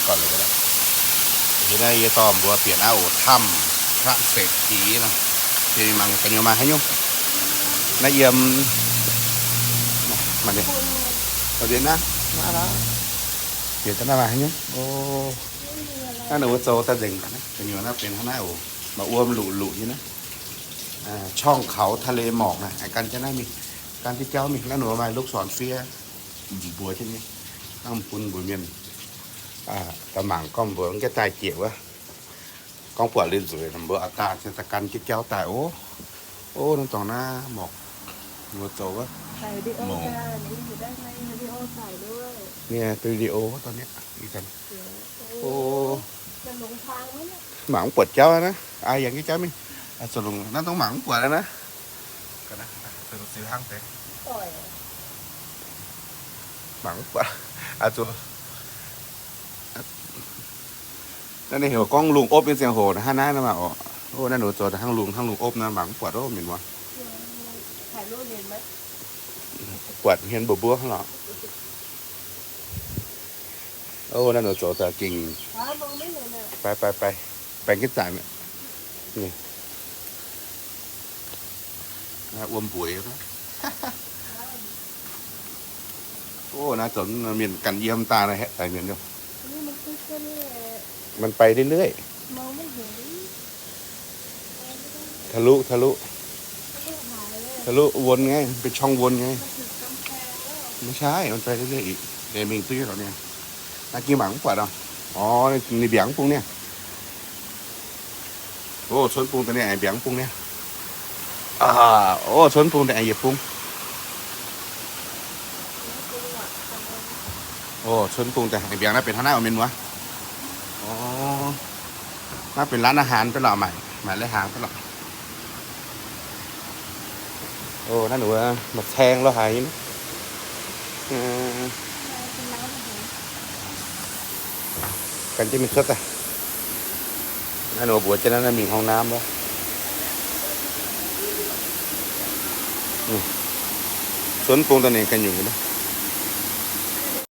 Gorqv liuz, yie naaiv yie dorh mbuo bieqc naaiv oc, ถ้ำพระเศรษฐี nor. Mangc gaax nyei maaih haaix nyungc. Naaiv yiem, maaih, bieqc naaiv, bieqc daaih naaiv maaih haaix nyungc. O, naaiv ninh mbuo zoux daaih nzengc. Gu'nyuoz naaiv benx hnangv naaiv oc. Maaih wuom luqc luqc nyei naaiv. ช่องเขาทะเลหมอก naaiv, aengx gan jienv naaiv mingh, gan jienv jauv mingh. Naaiv ninh mbuo maaih ลูกศรเฟือง mbuox jienv nyei. Hnangv bun mbuox mienh daaih mangc gorngv mbuox mv gaengh daaih jieqc wuov. Gorngv buatc liuz nzueic, mbuo oix daaih, daaih gan jienv jauv daaih oc. O, naaiv dorngx naaiv หมอก ninh mbuo zoux wuov. ถ่ายวิดีโอ mou กัน นี่อยู่ด้านใน วิดีโอถ่ายด้วย เนี่ย วิดีโอ ตอนเนี้ย อีกกัน โอ้ จะหลงทางไหมเนี่ย mangc mv buatc jauv naaiv. Aa, yangh jienv jauv mingh. Aa, zoux longx naaiv dongh mangc mv buatc naaiv. Mangc mv buatc. Aa, zoux naaiv ninh heuc gorngv lungh opv nyei ziangh hoc hnangv naaiv nor maah oc. O, naaiv ninh zoux daaih hnangv lungh, hnangv lungh opv naaiv, mangc mv buatc oc mienh muoz. Buatc hmien mbuov mbuov lorqc. O, naaiv ninh zoux daaih gengh, baix, baix, baix, baengx jienv zaanc. Wuom mbueix. O, naaiv zoux mienh ganh yiem daaih naaiv, haeqv daic mienh nyei. มันไปเรื่อยๆ ทะลุ ทะลุ ทะลุ วนไง มันเป็นช่องวนไง ไม่ใช่ มันไปเรื่อยๆ อีก เดี๋ยวมิงตุ้ยเราเนี่ย naaiv gengh mangc mv buatc oc. Orv, ninh mbiaangx bung niaa. O, cuotv bung daaih ninh aengx mbiaangx bung niaa. O, cuotv bung daaih aengx yietc bung. O, cuotv bung daaih aengx mbiaangx. Naaiv benx hnangv naaiv oc mienh muoz. Orv, naaiv benx ร้านอาหาร duqv lorqc, maaic, maaic lai-hnaangx duqv lorqc. O, naaiv ninh mbuo maaih caeng lo haic nyei. Gan jienv mingh cuotv daaih. Naaiv ninh mbuo mbuox jienv naaiv mingh ห้องน้ำ loh. Cuotv bung daaih ninh ganh nyungc.